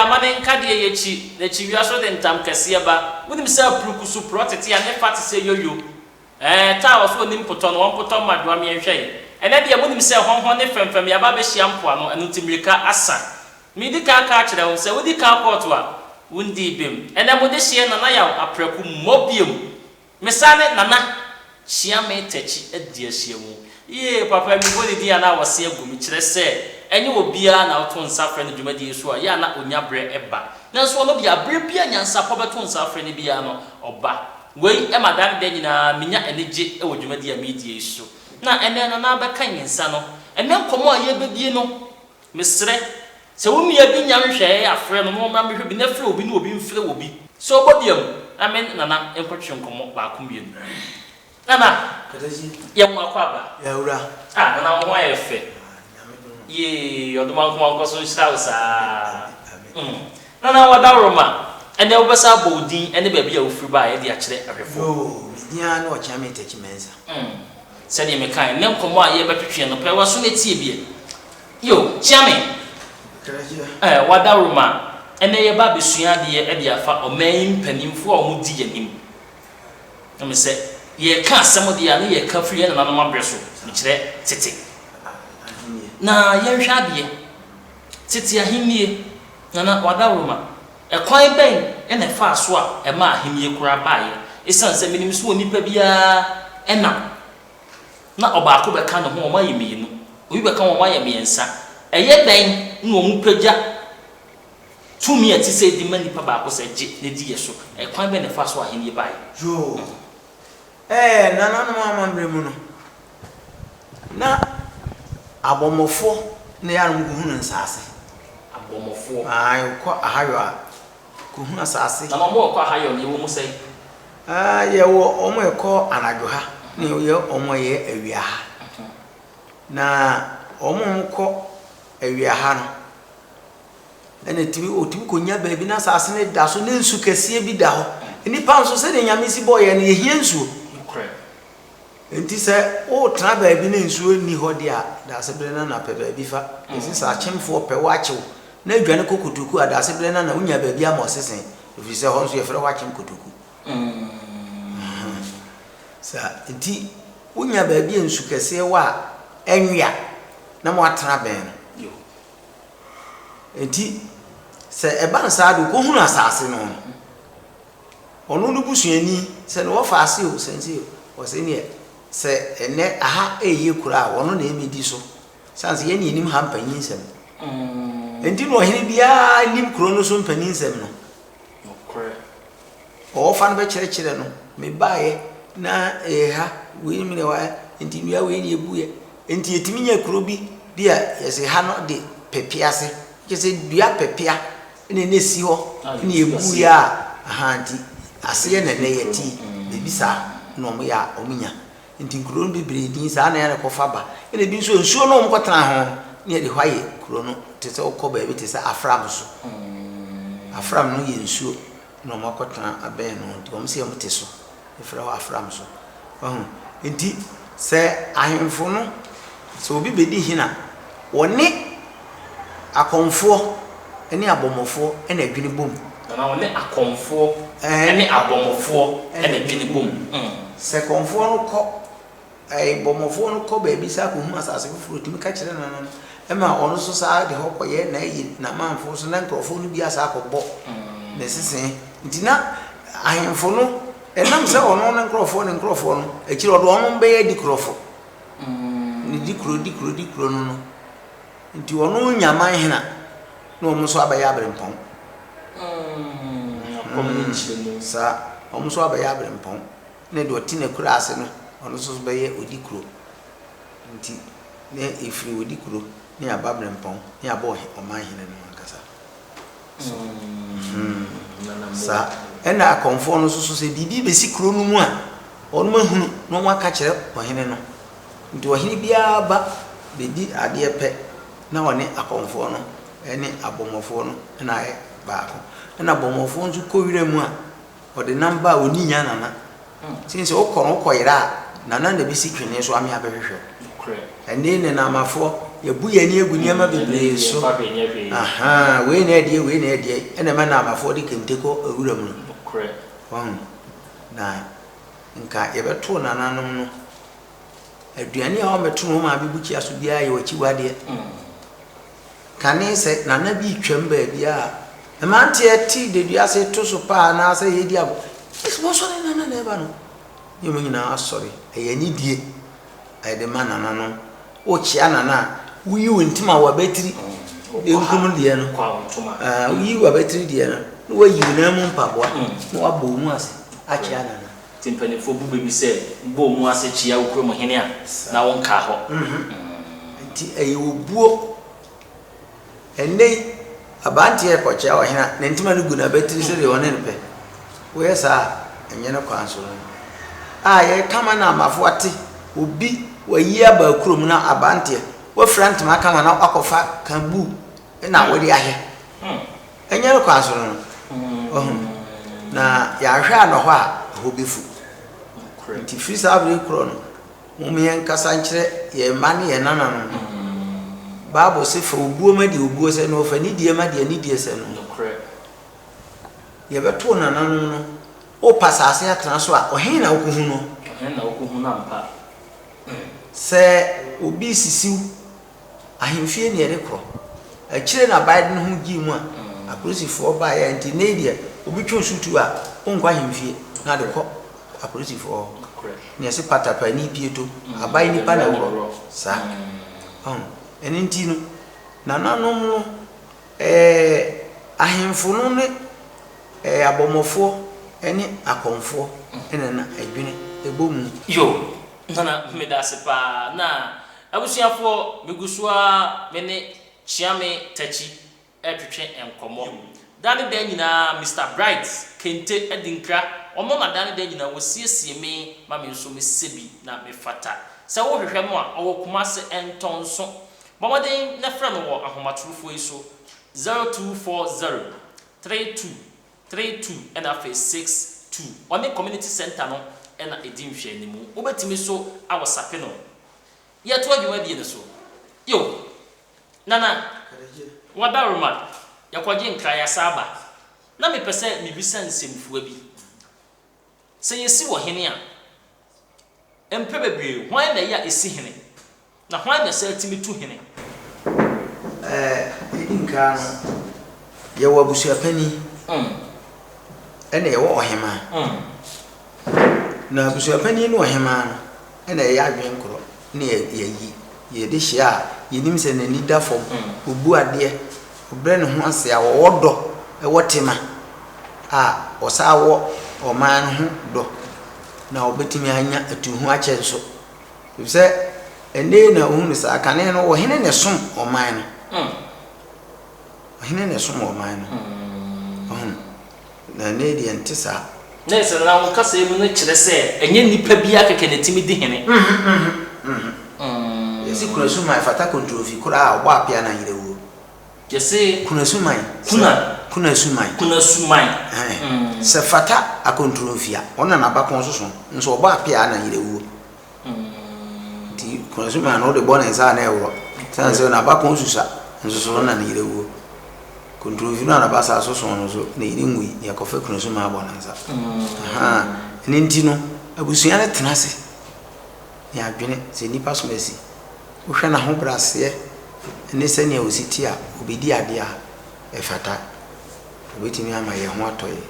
Amane nka deɛ yɛkyi, na akyiwia so de ntam kɛseɛ ba. Wonim sɛ apuruku so porɔ tete a ne fa te sɛ yoyo. Ɛɛ, taa wɔ so onim potɔ no, wɔmpotɔ mma dwoa meɛnhwɛ yi. Ɛnɛ deɛ monim sɛ hɔnhɔn ne fɛmfɛm yɛaba abɛhyia mpoano, ɛno nti mmirika asa. Meredi kan aka akyerɛ wo, sɛ wodi kan kɔɔto a, wondii bem. Ɛnɛ mo dehyeɛ Nana Yaw Aprɛko mmɔ biom. Me saa ne Nana Kyeame Takyi adi ahyiamu. Yee, papa yi mebɔ ne din a na wɔse agu me, kyerɛ sɛ ɛnyɛ obiara na woto nsa frɛ no dwumadie yi so a, yɛ a na ɔnya berɛ ba. Nanso ɔno deɛ, berɛ biara nyansapɔ bɛto nsa afrɛ no biara no, ɔba. Wei ma da ne da nyinaa menya anigye wɔ dwumadie a meredie yi so. Na ɛnnɛ Nana bɛka yɛn nsa no, ɛnnɛ nkɔmmɔ a yɛrebɛdie no, Mesrɛ, sɛ wo nua bi nya nhwɛɛ a frɛ no na ɔmmra mmɛhwɛ bi na frɛ obi na obi mfrɛ obi. Sɛ ɔbɔ dua mu na me ne Nana nkɔtwe nkɔmmɔ baako mmienu. Nana, yɛ mo akwaaba. Yɛwura. Ah, Nana wo ho ayɛ fɛ. Ah, Nyame dom. Yee, Ɔdomankoma nkɔ so nhyira wo saa. Mm. Nana Wadaworoma, ɛnnɛ wobɛsan abɔ wo din ne baabi a wofiri baeɛ de akyerɛ ahwɛfoɔ. Yoo, me din ara ne Ɔkyeame Takyi Mensah. Mm. Sɛdeɛ mekaeɛ, nnɛ nkɔmmɔ a yɛrebɛtwetwe no, pɛ w'aso na tie bi ɛ. Yo, Kyeame! Eh, w'adaworoma, ɛnnɛ yɛreba abɛsua adeɛ de afa ɔman yi mpanimfoɔ a wɔdi yɛn anim. Na me sɛ, yɛreka asɛm deɛ a, na yɛreka firi yɛn nananom aberɛ so, mekyerɛ tete. Na yɛnhwɛ adeɛ, tete ahennie, Nana, w'adaworoma, ɛkwan bɛn na ɛfaa so a ɛmaa ahennie koraa baeɛ? Ɛsiane sɛ menim sɛ onipa biara nam na ɔbaako bɛka ne ho wɔayɛ mmienu, obi bɛka wɔn wɔayɛ mmiɛnsa. Ɛyɛ dɛn na wɔpagya tumi a ɛte sɛɛ de ma nipa baako sɛ gye na di yɛ so? Ɛkwan bɛn na ɛfaa so a ahenni baeɛ? Yoo, ɛɛ nananom amammerɛ mu no, na abɔmmɔfoɔ na ɛyɛ a na wɔkɔhunu nsaase. Abɔmmɔfoɔ. Ae, wokɔ Ahayɔ a, Kɔhunu asase. Na wɔn a wɔkɔ Ahayɔ no, yɛwɔ mu sɛn? Yɛwɔ wɔn a ɛkɔ anadwo ha, ne yɛwɔ wɔn a ɛyɛ awia ha. Na wɔn a wɔkɔ awia ha no, ɛna ɛtumi, wɔtumi kɔnya baabi na asase no da so, ne nsu kɛseɛ bi da hɔ. Nnipa nso, sɛdeɛ Nyame si bɔɔ yɛn no, yɛhia nsuo. Nokorɛ. Enti sɛ woretena baabi na nsuo nni hɔ deɛ a, Daasebrɛ Nana pɛ baabi fa. Yɛse sɛ akyemfoɔ pɛ wo akye wo na adwane kɔ Kotoku a, Daasebrɛ Nana wonya baabi ama ɔsese, ɛfiri sɛ hɔ nso yɛfrɛ hɔ Akyem Kotoku. Saa nti wonya baabi a nsu kɛseɛ wɔ a ɛnwe a, na moatena bɛn no. Enti sɛ ɛba no saa de, wokɔhunu asase no no, Ɔno no busuani, sɛ ne wɔfa ase o, sɛ nse o, ɔse neɛ sɛ ɛnɛ aha ɛyɛ kuro a, ɔno na ɛmɛdi so. Sane sɛ yɛne yɛnim ha mpanyin nsɛm. Enti na ɔhene biara nim kuro no so mpanyin nsɛm no. Ɔwɔfa no bɛkyerɛkyerɛ no, mebaeɛ na ɛyɛ ha, wei ne wɔ ha, nti nnua wei ne ɛbuiɛ. Enti yɛtumi nya kuro bi bi a yɛse ha no de pɛpea ase, kyerɛ sɛ dua pɛpea na na ɛsi hɔ na yɛbuiɛ a, ahaa nti aseɛ na ɛnɛ yɛte yi, baabi saa na wɔyɛ a wɔnya. Nti nkuro no bebree din saa na yɛn kɔfa ba. Ɛna ebi nso nsuo no wɔkɔtena ho no na yɛde hɔ ayɛ kuro no te sɛ wokɔ baabi te sɛ Afram so. Afram no yɛ nsuo na wɔakɔtena abɛn no nti wɔn sɛ wɔte so. Yɛfrɛ hɔ Afram so. Wahu? Nti sɛ ahemfo no, sɛ obi bɛdi hene a, wɔne akɔmfoɔ ne abɔmmɔfoɔ na ɛdwene bom. Nana, wɔne akɔmfoɔ ne abɔmmɔfoɔ na ɛdwene bom. Sɛ kɔmfoɔ no kɔ, ɛɛ bɔmmɔfoɔ no kɔ baabi saa kɔhu asase foforɔ, ɔtumi ka kyerɛ nana no ma ɔno nso saa de hɔ kɔyɛ n'ayi, n'amanfoɔ so, na nkurɔfoɔ no bi asan akɔbɔ ne sese. Nti na ahemfo no, ɛnam sɛ ɔno ne nkurɔfoɔ ne nkurɔfoɔ no, akyire ɔde wɔn bɛyɛ adikurɔfo. Ne dikuro dikuro dikuro no no. Nti ɔno nya man hene a, na wɔn nso abɛyɛ aberempɔn. Saa, wɔn nso abɛyɛ aberempɔn. Na deɛ ɔte n'akuraase no, ɔno nso bɛyɛ odikuro. Nti na ɛfiri odikuro ne aba aberempɔn ne aba ɔman hene no ankasa. So. Saa. Ɛna akɔmfoɔ no nso so sɛ biribi bɛsi kuro no mu a, wɔn ahunu na wɔn aka kyerɛ ɔhene no. Nti ɔhene biara ba bɛdi adeɛ pɛ na ɔne akɔmfoɔ no ne abɔmmɔfoɔ no na ayɛ baako. Ɛna abɔmmɔfoɔ nso kɔ wira mu a, ɔde nam ba a ɔnni nya nana. Sɛ sɛ wokɔ no wokɔyera a, nana na ɛbɛsi twene so ame abɛhwehwɛ wo. Ɛnne nenamafoɔ. yɛabu yɛn ani agu nneɛma bebree so. Ahaa, wei na ɛdeɛ, wei na ɛdeɛ, ɛna ɛma Naamafoɔ de kente kɔ wuram no. Wahu? Na nka yɛbɛtoo nananom no, aduane a wɔmmɛto no wo maame bukyia so biara yɛ w'akyiwadeɛ. Kane sɛ nana bi retwam baabi a, mmeranteɛ te dedua ase to so paa anaasɛ yɛredi agorɔ, ɛsɛ wɔsɔre nana na ɛba no. Ne wɔn nyinaa asɔre, ɛyɛ anidie a yɛde ma nananom. Wokyea nana a, woyi wo ntoma w'abatiri benkum deɛ no, woyi w'abatiri deɛ no, na woayi wo nan mu mpaboa na woabɔ wo mu ase akyea nana. Nti mpanimfoɔ bu bɛ bi sɛ, bɔ wo mu ase kyea wo kurom hene a, na wonkaa hɔ. Nti ɛyɛ obuo. Ɛnnɛ yi, aberanteɛ rekɔkyea ɔhene a, ne ntoma no gu n'abatiri sɛdeɛ ɔne no pɛ. Woyɛ saa a, ɛnyɛ ne kwan so no. A yɛreka ma no amafo ate, obi wayi aba kurom na aberanteɛ, wafira ntoma kama na wakɔfa kambu na wode ahwɛ. Ɛnyɛ ne kwan so no no. Wahu? Na yɛanhwɛ anɔ hɔ a, ɛhɔ bɛfu. Nti firi saa bere korɔ no, Mom yɛnkasa nkyerɛ yɛn mma ne yɛn nananom no. Bible se, Fa obuo ma deɛ obuo sɛ no, fa nidie ma deɛ nidie sɛ no. Yɛbɛto nananom no, wopɛ asase atena so a, ɔhen na wokɔhu no? Ɔhen na wokɔhu no ampa? Sɛ obi resisi wo, ahemfie na yɛde korɔ. Akyire na Biden ho gyee mu a, apolisifoɔ baeɛ a, nti nnɛ yi deɛ, obi twe wo so tuo a, wonkɔ ahemfie na de kɔ apolisifoɔ hɔ. Na yɛse patapani pieto, aban nipa na ɛworɔ. Saa. Ɔho. Ɛno nti no, nananom no, ɛɛ ahemfo no ne ɛɛ abɔmmɔfoɔ ne akɔmfoɔ na na ɛdwene ɛbɔ mu. Yo, Nana medase paa na abusuafoɔ megu so ara me ne Kyeame Takyi retwetwe nkɔmmɔ. Da ne da nyinaa Mister Bright, Kente Adinkra, ɔno na da ne da nyinaa ɔsiesie me ma me nso mesɛ bi na mefata. Sɛ wohwehwɛ no a, ɔwɔ Kumase Ntɔnso. Bɔ mmɔden na frɛ no wɔ ahomatorofoɔ yi so, 0240 32 32 ɛna afei 62. Ɔne Community Centre no na ɛdi nhwɛanimu. Wobɛtumi nso awɔsape no. Yɛtoa dwumadie no so. Yo! Nana, w'adaworoma, yɛkɔgye nkra yɛasan aba. Na mepɛ sɛ mebisa nsɛmfua bi. Sɛ yɛsi wɔ hene a, mpɛ bebree, hwan na ɛyɛ a ɛsi hene? Na hwan na ɛsan tumi tu hene? Ɛɛ, deɛ ɛdi nkan no, yɛwɔ abusuapanin, ɛna yɛwɔ ɔhemaa. Na abusuapanin ne ɔhemaa no na ɛyɛ adwene korɔ ne yɛyi yɛn dehyeɛ a yɛnim sɛ n'ani da fam, ɔbu adeɛ, ɔbrɛ ne ho ase a ɔwɔ dɔ, ɛwɔ tema a ɔsan wɔ ɔman no ho dɔ na ɔbɛtumi anya atuhoakyɛ nso. Ɛfiri sɛ ɛnnɛ yi na wohu no saa, kane no ɔhene na ɛsom ɔman no. Ɔhene na ɛsom ɔman no. Ɔho. Na ɛnnɛ yi deɛ ɛnte saa. Na ɛsɛ na wo kasa yi mu no kyerɛ sɛ ɛnyɛ nnipa biara kɛkɛ na ɛtumi di hene. Yɛse Kunasuman fata kontrofi koraa a ɔbɔ apea na yerɛ wuo. Yɛse Kunasuman. Kuna. Kunasuman. Kunasuman. Ɛɛ. Sɛ fata akontromfi a, ɔno na n'abakɔn soso, nso ɔbɔ apea na yerɛ wuo. Nti Kunasuman no wode bɔ ne nsa a na ɛworɔ. Sane sɛ n'abakɔn susua, nso so ɔno na ne yerɛ wuo. Kontromfi no a n'abasa soso no nso, ne yere nwui, na yɛkɔfa Kunasuman abɔ ne nsa. Ahaa. Ɛno nti no, abusua no tena ase na yɛadwene sɛ nnipa som asi. Wohwɛ n'ahobrɛaseɛ ne sɛnea ɔsi te a, ɔbɛdi adeɛ a, ɛfata. Ɔbɛtumi ama yɛn ho atɔ yɛn.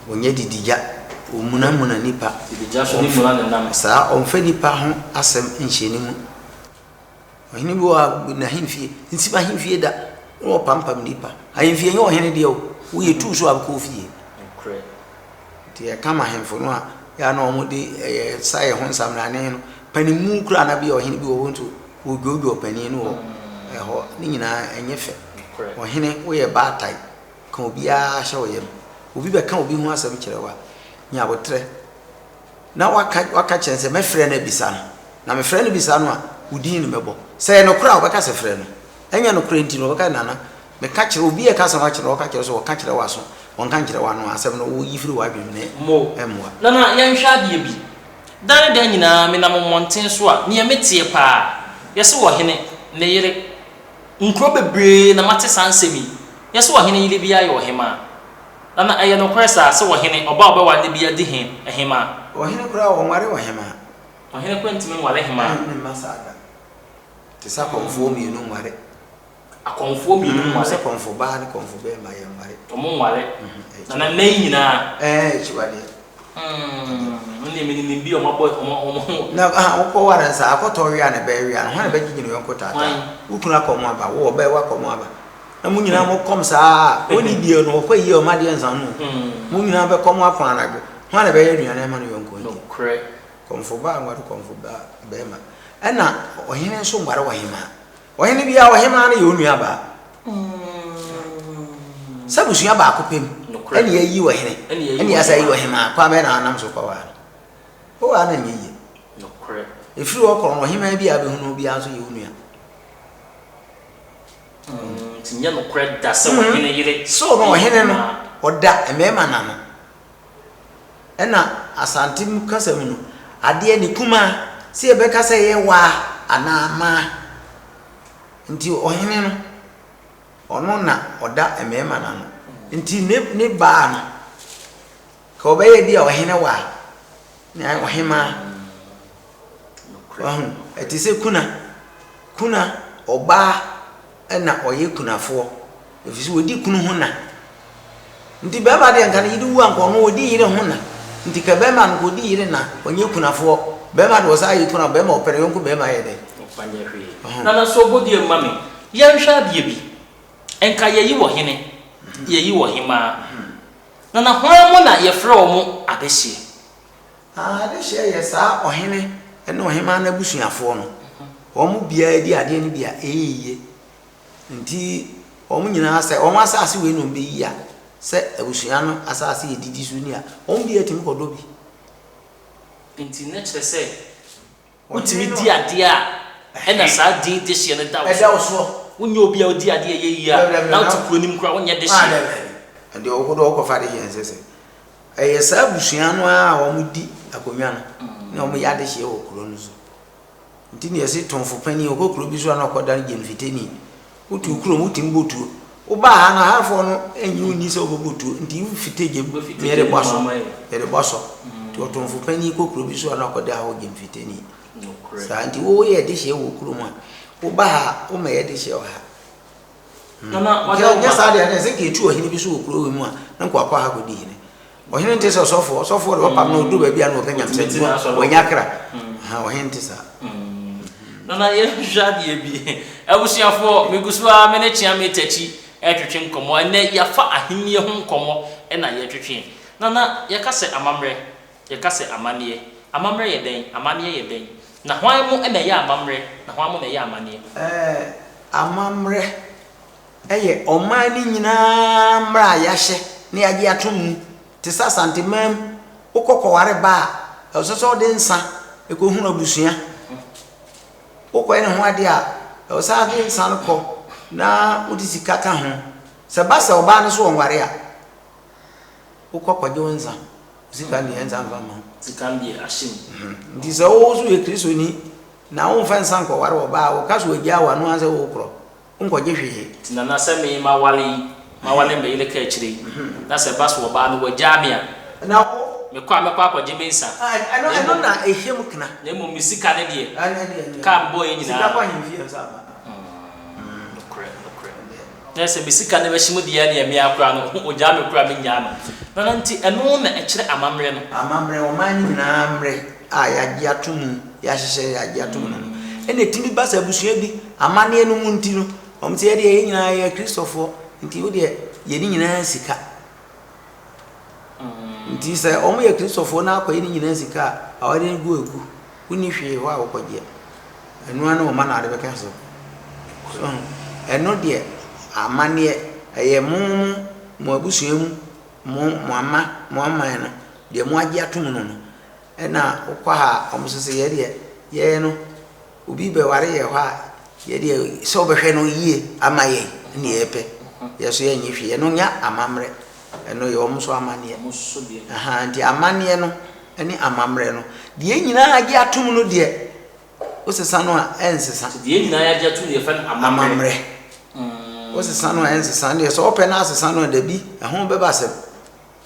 Ɔnyɛ didigya, ɔmmunamuna nnipa. Didigya so ne mmuna ne nam. Saa, ɔmfa nnipa ho asɛm nhyɛ ne mu. Ɔhene bi wɔ hɔ a, n'ahemfie, nsi m'ahemfie da, na ɔpampam nnipa. Ahemfie nyɛ ɔhene deɛ o, woyɛ tuu so a wokɔ wo fie. Nokorɛ. Nti yɛka ma ahemfo no a, yɛ a na wɔde ɛyɛ sa yɛ ho nsamrane no. Panimu koraa na bi a ɔhene bi wɔ hɔ nso, wɔdwoodwoo panin no wɔ ɛhɔ. Ne nyinaa ɛnyɛ fɛ. Ɔhene, woyɛ baatan, ka obiara hyɛ wo yam. Obi bɛka obi ho asɛm kyerɛ wo a, nya aboterɛ. Na waka waka kyerɛ no sɛ, mɛfrɛ no abisa no. Na mefrɛ no bisa no a, wo din na mɛbɔ. Sɛ ɛyɛ nokorɛ a, ɔbɛka sɛ frɛ no. Ɛnyɛ nokorɛ nti no, ɔbɛka Nana, meka kyerɛ obi a ɛka asɛm akyerɛ wo, ɔka kyerɛ wo sɛ ɔka kyerɛ w'aso, ɔnka nkyerɛ w'ano a, asɛm no woyi firi w'adwene mu na Mo. ɛmmoa. Nana, yɛnhwɛ adeɛ bi. Da ne da nyinaa menam mmɔnten so a, neɛ meteɛ paa, yɛse ɔhene Ne yere. Nkuro bebree na mate saa nsɛm yi. Yɛ sɛ ɔhene yere biara yɛ ɔhemaa. Nana, ɛyɛ nokorɛ saa sɛ ɔhene, ɔbaa a ɔbɛware no biara di he, hemaa? Ɔhene koraa ɔnware ɔhemaa. Ɔhene koraa ntumi nware hemaa. Ɛnne mma saa da. Te sɛ akɔmfoɔ mmienu nware. Akɔmfoɔ mmienu nware. Sɛ kɔmfo baa ne kɔmfo bɛɛma yɛ nware. Ɔmo nware. Nana nnɛ yi nyinaa. Ɛɛ akyiwadeɛ. Mm, nneɛ menim bi a ɔmo abɔ ɔmo ɔmo ho. Na ah wokɔ ware nsa akɔtɔ wea na ɛbɛyɛ wea no hwan na bɛgyegye ne yɔnko taataa? Wo kunu akɔ mo aba wo ɔbɛɛ wakɔ mo aba na mo nyinaa mo kɔm saa a ɔnni bie no ɔkɔ yie ɔma adeɛ nsa no o mo nyinaa bɛkɔ mo apɔn anadwo hwan na ɛbɛyɛ aduane ama ne yɔnko adi? Nokorɛ. Kɔmfo baa nware kɔmfo ba bɛɛma ɛna ɔhene nso nware ɔhemaa. Ɔhene biara, ɔhemmaa no yɛ wo nuabaa. Sɛ abusua baako pɛ mu ɛna yɛayi ɔhene, ɛna yɛasa ayi ɔhemmaa, kwan bɛn na wonam so kɔwaa no? Wowaa no nyɛ yie. Ɛfiri hɔ korɔ no, ɔhemmaa bi a wobɛhu no biara nso yɛ wo nua. Nti nyɛ nokorɛ da sɛ ɔhene yere So no ɔhene no, ɔda mmarima no ano. Ɛna Asante mu kasa mu no, adeɛ ne kumaa, sɛ yɛbɛka sɛ ɛyɛ waa anaa maa. Nti ɔhene no, ɔno na ɔda mmarima no ano. Nti ne, ne baa no, ka ɔbɛyɛ bi a ɔhene waa, na ɔhemaa. Wahu? Ɛte sɛ kuna. Kuna, ɔbaa na ɔyɛ kunafoɔ, ɛfiri sɛ ɔdi kunu ho na. Nti bɛrima deɛ nka ne yere wu a nka ɔno ɔdi yere ho na. Nti ka bɛrima no nka ɔdi yere na, ɔnyɛ kunafoɔ. Bɛrima deɛ ɔsan yɛ kuna, bɛrima ɔpɛ ne yɔnko bɛrima yɛ dɛn? Ɔmfa nyɛ hwee. Nana so ɔbɔ dua mma me. Yɛnhwɛ adeɛ bi. Nka yɛyi ɔhene, yɛyi ɔhemaa. Nana hwan mo na yɛfrɛ wɔn adehyeɛ? Adehyeɛ yɛ saa ɔhene ne ɔhemaa no abusuafoɔ no, wɔn mu biara di adeɛ no bi a, ɛyɛ yie. Nti wɔn nyinaa sɛ wɔn asase wei na wɔbɛyi a, sɛ abusua no asase yɛ didi so ni a, wɔn biara tumi kɔdɔ bi. Nti na kyerɛ sɛ Wotumi di adeɛ a ɛna saa din dehyeɛ no da wo so. Wonyɛ obi a wodi adeɛ a ɛyɛ yie a na wote kuro no mu koraa wonyɛ dehyeɛ. Ɛdeɛ wo deɛ wokɔfa dehyeɛ nsɛ sɛ ɛyɛ saa abusua no ara a wɔdi akonnwa no na wɔyɛ adehyeɛ wɔ kuro no so. Nti na yɛse tomfo panin ɔkɔ kuro bi so a na ɔkɔdane gyamfitani. Wotu wo kurom wotumi bɔ tuo. Wobaa ha no ahafoɔ no nnye wo nni sɛ wobɛbɔ tuo nti wofite gyam na yɛde bɔ asɔ. Yɛde bɔ asɔ. Nti ɔtomfo panin kɔ kuro bi so a na ɔkɔda hɔ gyamfitani. Saa nti woyɛ dehyeɛ wɔ kurom a woba ha a woma yɛ dehyeɛ wɔ ha. Nyɛ saa deɛ na ɛsɛ nka yɛtu ɔhene bi so wɔ kuro wei mu a na nka wakɔ ha kɔdi hene. Ɔhene nte sɛ ɔsɔfoɔ. Ɔsɔfoɔ deɛ wɔpam no ɔduru baabi a na ɔpɛ nyamesɛm nti wanya kra. Ɔhene nte saa. Nana yɛnhwɛ adeɛ bi. Abusuafoɔ, megu so ara me ne Kyeame Takyi retwetwe nkɔmmɔ. Ɛnnɛ yɛafa ahennie ho nkɔmmɔ na yɛretwetwe. Nana, yɛka sɛ amammerɛ, yɛka sɛ amanneɛ. Amammerɛ yɛ dɛn? Amanneɛ yɛ dɛn? Na hwan mo na ɛyɛ amammerɛ, na hwan mo na ɛyɛ amanneɛ? Ɛɛ, amammerɛ yɛ ɔman no nyinaa mmara a yɛahyɛ na yɛagye atom mu. Te sɛ Asanteman mu, wokɔ kɔware ba a, ɛsɛ sɛ wode nsa kɔhunu abusua. Wokɔyɛ ne ho adeɛ a, ɛwɔ sɛ wode nsa no kɔ na wode sika ka ho. Sɛ ɛba sɛ ɔbaa no so ɔnware a, wokɔ kɔgye wo nsa. Sika deɛ nsa mfa mma wo. Sika deɛ ahyɛ mu. Nti sɛ wo nso yɛ Kristoni na womfa nsa nkɔware ɔbaa a, wɔka sɛ wɔagyaa wo a, ɛno ara sɛ wokorɔ. Wonkɔgye hwee. Nti Nana sɛ me maware yi, maware me yere ka akyire yi, na sɛ ɛba so ɔbaa no wagyaa me a, Na wo. mekɔ a mɛkɔ akɔgye me nsa. Ɛno, ɛno na ɛhyɛ mu kena. Na mmom me sika no deɛ, kaa mebɔeɛ nyinaa. Sika kɔ ahemfie nsa aba. Nokorɛ, nokorɛ. Na sɛ me sika no bɛhye mu deɛ ɛneɛ me ara koraa no, ɔgyaa me koraa mennyaa no. Nana nti ɛno na ɛkyerɛ amammerɛ no. Amammerɛ, ɔman no nyinaa mmerɛ a yɛagye ato mu, yɛahyehyɛ, yɛagye ato mu no no. Ɛna ɛtumi ba sɛ abusua bi amanneɛ no mu nti no, wɔn sɛ yɛdeɛ yɛn nyinaa yɛ Kristofoɔ, nti wo deɛ yɛ ne nyinaa sika. Nti sɛ wɔn yɛ Kristofoɔ na akɔyɛ ne nyinaa sika a, awadeɛ no gu agu. Wonni hwee hɔ a wokɔgyeɛ. Ɛno ara ne wo mma na wode bɛka so. So ho? Ɛno deɛ amanneɛ, ɛyɛ mo mo mo abusua mu, mo mo ama mo aman no, deɛ moagye atom no no. Ɛna wokɔ ha a, wɔn nso sɛ yɛ deɛ, yɛn no, obi bɛware yɛ hɔ a, yɛ deɛ sɛ wobɛhwɛ no yie ama yɛn ne yɛpɛ. Yɛ so yɛnyɛ hwee. Ɛno nyɛ amammerɛ. Ɛno yɛ wɔn nso amanneɛ. Aha, nti amanneɛ no ne amammerɛ no, deɛ yɛn nyinaa agye atom no deɛ, Wosesa no a, ɛnsesa. Nti deɛ yɛn nyinaa yɛagye atom no yɛfrɛ no amammerɛ. Amammerɛ. Wosesa no a, ɛnsesa. Ɛndeɛ sɛ wopɛ na asesa no a, dabi, ɛho bɛba asɛm.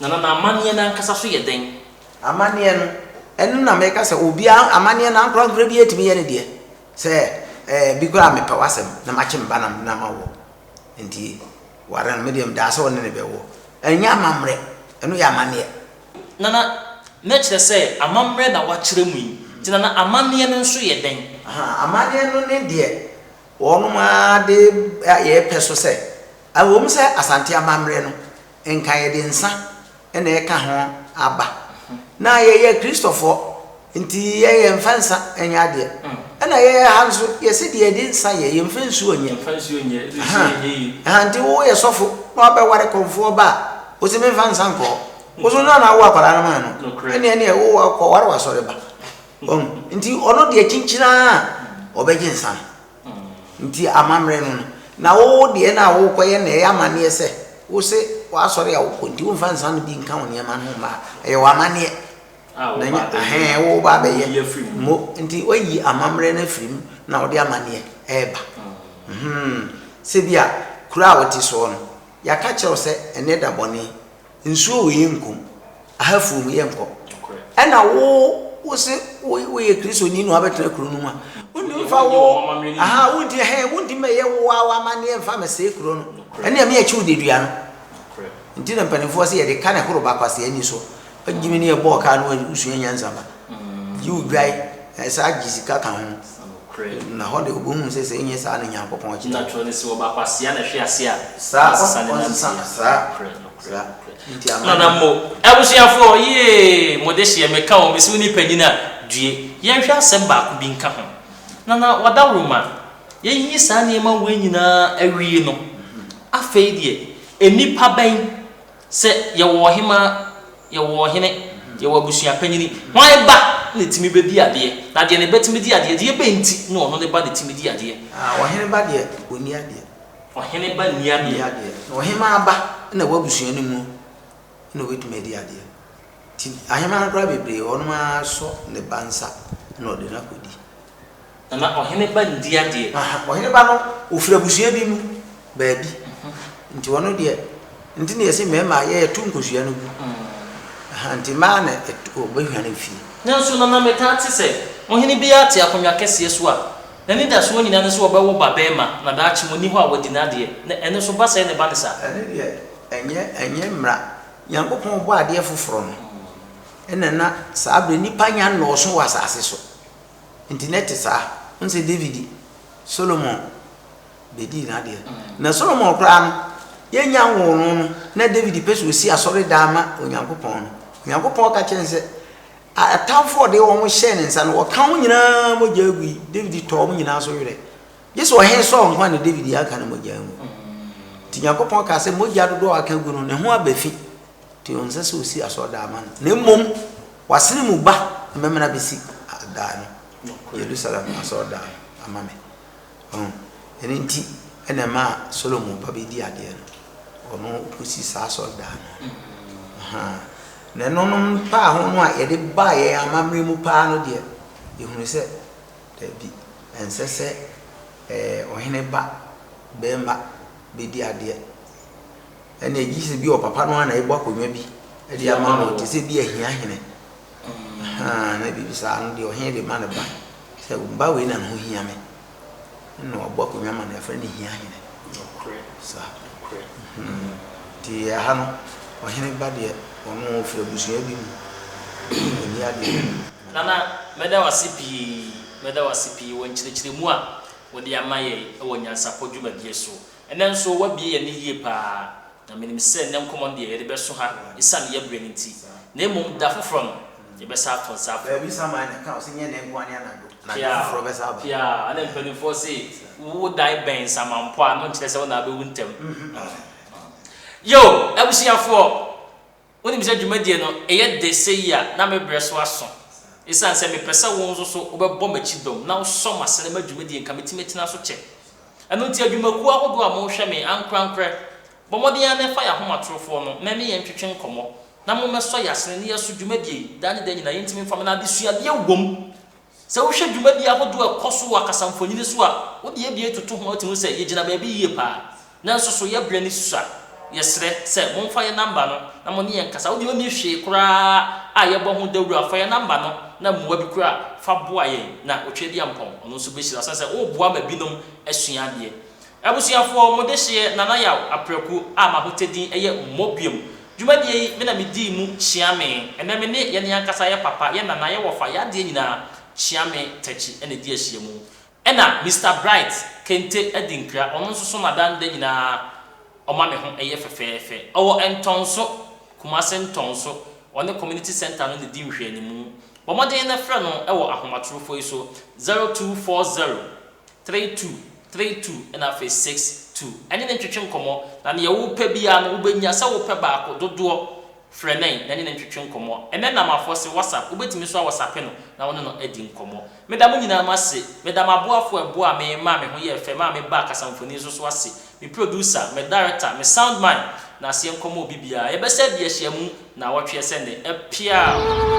Nana, na amanneɛ no ankasa so yɛ dɛn? Amanneɛ no, ɛno na meka sɛ obiara, amanneɛ no ankorankora biara tumi yɛ ne deɛ. Sɛ ɛɛ bi koraa a mepɛ w'asɛm na makye me ba na na mawo. Nti ware no, me deɛ medaa sɛ wo ne no bɛwo. Ɛnyɛ amammerɛ, ɛno yɛ amanneɛ. Nana, na kyerɛ sɛ amammerɛ na woakyerɛ mu yi. Nti Nana, amanneɛ no nso yɛ dɛn? Ahaa, amanneɛ no ne deɛ wɔnom ara de yɛ pɛ so sɛ, ɛwom sɛ Asante amammerɛ no, nka yɛde nsa na ɛka ho aba. Na yɛyɛ Kristofoɔ, nti yɛn yɛmfa nsa nyɛ adeɛ. Ɛna yɛn ha nso, yɛse deɛ yɛde nsa yɛ, yɛmfa nsuo nyɛ. Yɛmfa nsuo nyɛ, ɛde nsuo nyɛ yie. Aha, nti woyɛ sɔfo na wabɛware kɔmfoɔ ba a, wose memfa nsa nkɔ hɔ. Wo so na na awo akwadaa no maa no. Ɛne ɛne wo kɔware w'asɔre ba. Wahu? Nti ɔno deɛ kyinkyin ara ɔbɛgye nsa no. Nti amammerɛ no no. Na wo deɛ no a wokɔyɛ no ɛyɛ amanneɛ sɛ wo se w'asɔre a wokɔ nti womfa nsa no bi nka wo nneɛma no ho mma a, ɛyɛ w'amanneɛ. Na nyɛ ahɛn wo ba abɛyɛ mo nti woayi amammerɛ no afiri mu na wode amanneɛ ɛreba. Hmm. Sɛ bi a kuro a wote soɔ no, yɛaka kyerɛ wo sɛ ɛnnɛ da bɔne, Nsuo wei yɛnkɔ mu, ahafuo mu yɛnkɔ. Ɛna wo wo se wo woyɛ Kristoni na wabɛtena kuro no mu a, wontumi mfa wo aha wonti hɛn wontumi mɛyɛ wo wa w'amanneɛ mfa mɛsɛe kuro no. Ɛne ɛme akyi wo dedua no. Nti na mpanimfoɔ se yɛde ka ne horo ba kwasea ani so. Wagyimi ne yɛbɔɔ kaa no wosua nyansa ba. Gye wo dwae, saa gye sika ka ho. Na hɔ de obohu sɛ sɛ ɛnyɛ saa na Nyankopɔn kyerɛ. Nna kyerɛ ne sɛ ɔba kwasea na ɛhwe ase a, Saa, ɔnsesa ne ɔnsesa, nanteɛ. saa, Nokorɛ, nokorɛ, saa. nokorɛ. Nti ama Nana mo, abusuafoɔ, yee, mo dehyeɛ, meka o, mese wo ne panyin a, due. Yɛnhwɛ asɛm baako bi nka ho. Nana, wadaworoma, yɛayiyi saa nneɛma wei nyinaa awie no, afei deɛ, nnipa bɛn Sɛ yɛwɔ ɔhemaa, yɛwɔ ɔhene, yɛwɔ abusua panyini, hwan ba na ɛtumi bɛdi adeɛ? Na deɛ ne ba tumi di adeɛ, deɛ bɛn nti na ɔno ne ba na ɛtumi di adeɛ? Ah, ɔhene ba deɛ, ɔnni adeɛ. Ɔhene ba nni adeɛ. Nni adeɛ. Na ɔhemaa ba na ɛwɔ abusua no mu na ɔbɛtumi adi adeɛ. Nti ahemaa no koraa bebree, ɔno ara sɔ ne ba nsa na ɔde no akɔdi. Nana, ɔhene ba nndi adeɛ. Aha, ɔhene ba no, ɔfiri abusua bi mu baabi. Nti ɔno deɛ, nti na yɛse mmarima yɛto nkosua no gu. Aha, nti mmaa na wɔbɛhwane fie. Nanso Nana metaa te sɛ, ɔhene biara te akonnwa kɛseɛ so a, n'anidasoɔ nyinaa ne sɛ ɔbɛwo ba barima na daakye ɔnni hɔ a wadi n'adeɛ. Na ɛno nso ba sɛɛ na ɛba no saa? Ɛno deɛ, ɛnyɛ, ɛnyɛ mmara. Nyankopɔn bɔɔ adeɛ foforɔ no, ɛna na saa berɛ nnipa nnya nnɔɔso wɔ asase so. Nti na ɛte saa. Wohu sɛ David, Solomon bɛdii n'adeɛ. Na Solomon koraa no, yɛnnya nwoo no no, na David pɛ sɛ ɔsi asɔredan ma Onyankopɔn no. Onyankopɔn ka kyerɛ no sɛ, atamfoɔ a ɔde wɔn hyɛɛ ne nsa no, wɔka wɔn nyinaa mogya gui. David tɔɔ wɔn nyinaa so werɛ. Gye sɛ ɔhene Saul nko a na David anka ne mogya angu. Nti Nyankopɔn kaa sɛ mogya dodoɔ a waka agu no, ne ho aba fi. Nti ɔnsɛ sɛ ɔsi asɔredan ma no, na mmom wasene mu ba na mɛma no abɛsi dan no, Yerusalem asɔredan no ama me. Ɔho, ɛno nti ɛna ɛmaa Solomon ba bɛdi adeɛ no, ɔno ɔkɔsi saa asɔredan no. Ahaa. Na ɛnonom paa ho no a yɛde baa yɛn amammerɛ mu paa no deɛ, yɛhunu sɛ daabi, ɛnsɛ sɛ ɛɛ ɔhene ba barima bɛdi adeɛ. Ɛnna gye sɛ bi ɔpapa no ara na ɛbɔ akonnwa bi de ama no te sɛ bi ahia hene. Na biribi saa no deɛ ɔhene de ma ne ba sɛ ba wei na ne ho hia me. Ɛnna wabɔ akonnwa ma no yɛfrɛ no hia hene. Saa. Nti ɛha no ɔhene ba deɛ ɔno ɔfiri abusua bi mu ɔnni adeɛ. Nana mɛda wo ase pii, mɛda wo ase pii wɔ nkyerɛkyerɛmu a wode ama yɛn wɔ nyansapɔ dwumadie so. Ɛnnɛ nso woabue yɛn ani yie pa ara, na menim sɛ nnɛ nkɔmmɔ no deɛ yɛde bɛso ha ɛsiane yɛn berɛ no nti, na mmom da foforɔ no, yɛbɛsan ato nsa afrɛ wo. Baabi saman na ɛka wo sɛ nyɛ nnɛ nko ara ne anadwo, anadwo Piaa, foforɔ bɛsan aba. piaa, ɛna mpanimfoɔ se wo dan bɛn nsamanpɔ a, ɛno nkyerɛ sɛ wo na wobɛwu ntɛm. Yo, abusuafoɔ, Wonim sɛ dwumadie no yɛ de sei a na me berɛ so aso. Esiane sɛ mepɛ sɛ wo nso so wobɛbɔ m'akyi dɔm na wosɔ m'asene ma dwumadie nka metumi tena so kyɛ. Ɛno nti adwumakuo ahodoɔ a mohwɛ me ankorankorɛ, bɔ mmɔden ara na fa yɛn ahomatorofoɔ no na ɛne yɛn ntwetwe nkɔmmɔ na mommɛsɔ yɛn asene na yɛso dwumadie yi daa ne daa nyinaa yɛntumi mfa ma na adesuadeɛ wom. Sɛ wohwɛ dwumadi ahodoɔ a ɛkɔ so wɔ akasamfonini so a, wode abien toto ho a, wotumi hu sɛ yɛgyina baabi yie paa. Nanso so yɛn berɛ no sua? Yɛsrɛ sɛ momfa yɛn namba no na mo ne yɛn nkasa. Wo deɛ wonni hwee koraa a yɛbɔ ho dawuro a, fa yɛn namba no na mmoa bi koraa fa boa yɛn na Otweaduampɔn ɔno nso bɛhyira wo sane sɛ woreboa ma binom asua adeɛ. Abusuafoɔ, mo dehyeɛ Nana Yaw Apraku a m'ahotɛ din yɛ Mmɔbiam. Dwumadie yi, me na medii mu kyeame. Ɛnnɛ me ne yɛn ankasa yɛ papa, yɛ nana, yɛ wɔfa, yɛ adeɛ nyinaa, Kyeame Takyi na ɛdi ahyiamu. Ɛna Mister Bright Kente Adinkra, ɔno nso so n'adan da nyinaa ɔma me ho yɛ fɛfɛɛfɛ. Ɔwɔ Ntɔnso, Kumase Ntɔnso, ɔne Community Centre no na ɛdi nhwɛanimu. Bɔ mmɔden na frɛ no wɔ ahomatorofoɔ yi so, 0240 32 32 ɛna afei 62. Ɛne no ntwetwe nkɔmmɔ, na neɛ wopɛ biara no wobɛnya, sɛ wopɛ baako, dodoɔ, Frɛ Nɛn na ne no ntwetwe nkɔmmɔ. Ɛnnɛ Namafoɔ se WhatsApp, wobɛtumi nso awɔsape no na wo ne no adi nkɔmmɔ. Meda mo nyinaa mo ase. Meda m'aboafoɔ a ɛboaa me maa me ho yɛɛ fɛ maa me baa kasamfonin so so ase. Me producer, me director, me sound man, na aseɛ nkɔmmɔ obi biara. Yɛbɛsa adi ahyiamu naawɔtweɛ sɛ nnɛ. Apiaw!